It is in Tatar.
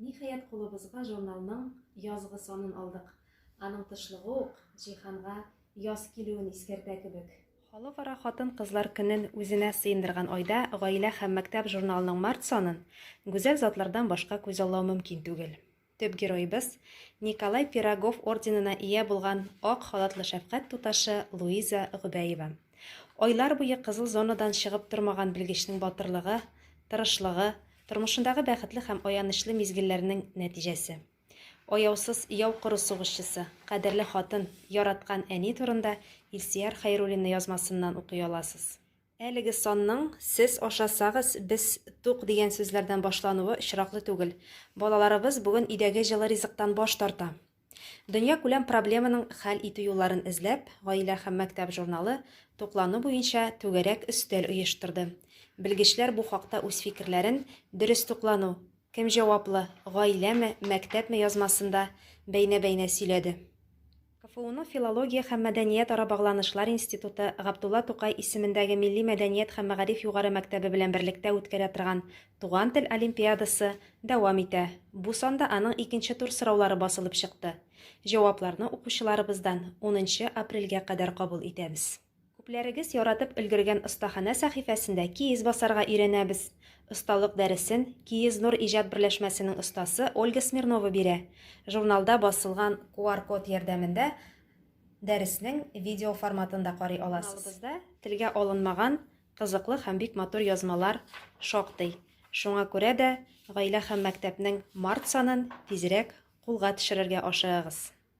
Ниһаять, кулыбызга журналның язгы санын алдык. Аның тышлыгы ук җиһанга яз килүен искәртә кебек. Халыкара хатын-кызлар көнен үзенә сыендырган айда Гаилә һәм мәктәп журналының март санын гүзәл затлардан башка күзаллау мөмкин түгел. Төп героебыз, Николай Пирогов орденына ия булган ак халатлы шәфкать туташы Луиза Гобәева. Айлар буе кызыл зонадан чыгып тормаган белгечнең батырлыгы, тырышлыгы, тормышындагы бәхетле һәм аянычлы мизгелләрнең нәтиҗәсе. Аяусыз яу коры сугышчысы, кадерле хатын, яраткан әни турында Илсөяр Хәйруллина язмасыннан укый аласыз. Әлеге санның Сез ашасагыз, без тук дигән сүзләрдән башлануы очраклы түгел. Балаларыбыз бүген өйдәге җылы ризыктан баш тарта. Дөньякүләм проблеманың хәл итү юлларын эзләп, Гаилә һәм мәктәп журналы туклану буенча түгәрәк өстәл оештырды. Белгечләр бу хакта үз фикерләрен Дөрес туклану, кем җаваплы, гаиләме, мәктәпме язмасында бәйнә-бәйнә сөйләде. КФУның Филология һәм мәдәниятара багланышлар институты Габдулла Тукай исемендәге Милли мәдәният һәм мәгариф югары мәктәбе белән берлектә үткәрә торган Туган тел олимпиадасы дәвам итә. Бу санда аның икенче тур сораулары басылып чыкты. Җавапларны укучыларыбыздан унынчы апрельгә кадәр кабул итәбез. Күпләрегез яратып өлгергән Остаханә сәхифәсендә киез басарга өйрәнәбез. Осталык дәресен Киез Нур иҗат берләшмәсенең остасы Ольга Смирнова бирә. Журналда басылган QR-код ярдәмендә дәреснең видео форматын да карый аласыз. Журналыбызда телгә алынмаган кызыклы һәм бик матур язмалар шактый. Шуңа күрә дә Гаилә һәм мәктәпнең март санын тизрәк кулга төшерергә ашыгыгыз.